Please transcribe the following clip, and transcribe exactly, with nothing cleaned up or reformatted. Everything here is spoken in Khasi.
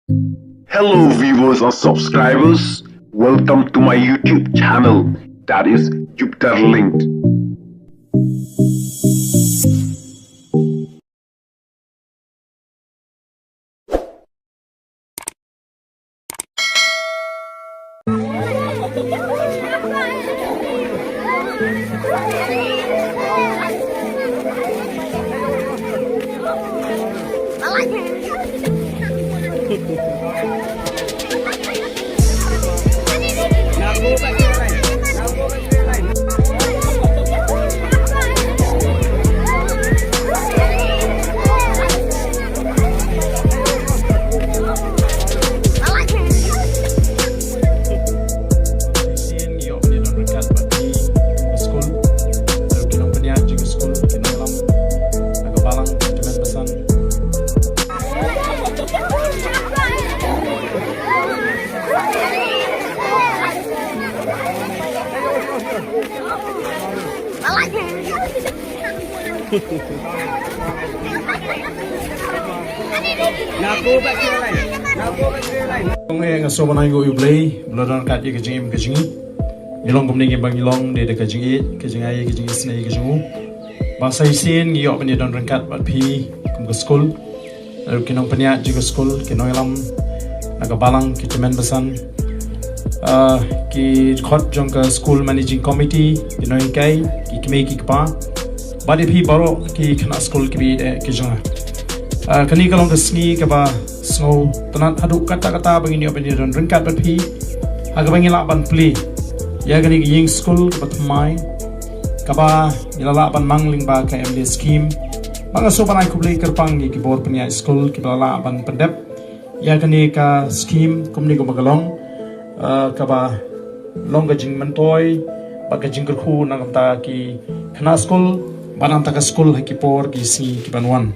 Hello viewers and subscribers, welcome to my YouTube channel, that is Jupiter Linked. Nga sngewbha ban ai nguh ïa U Blei ba la don kat ïa ka jingim ka jingim. Ngi long kumne ngi ba ngi long dei da ka jingïeit, ka jingai, ka jingisynei ka jong U. Ba sa shisien ngi ïoh ban ïa don ryngkat bad phi kum ka skul. Ki nongpynïaid jong ka skul, ki nongïalam na ka balang, ki tymmen basan, ah, ki khot jong ka school managing committee, ki nonghikai, ki kmie ki kpa, bad ïa phi baroh ki khynnah skul kiba ïeit ki jong nga. Ah, kane ka long ka sngi kaba sngewtynnat haduh katta katta ba ngin ïoh ban ïa don ryngkat bad phi ha kaba ngi lah ban plie ïa kane ka ïing skul kaba thymmai, kaba ngi la lah ban mang lyngba ka M D A scheme. Ba nga sngewbha ban ai khublei kyrpang ïa ki bor pynïaid skul kiba la lah ban pyndep ïa kane ka scheme kumne kumba ka long, eh, kaba long ka jingmyntoi bad ka jingkyrkhu na ka bynta ki khynnah skul bad na ka bynta ka skul ha ki por ki sngi ki ban wan.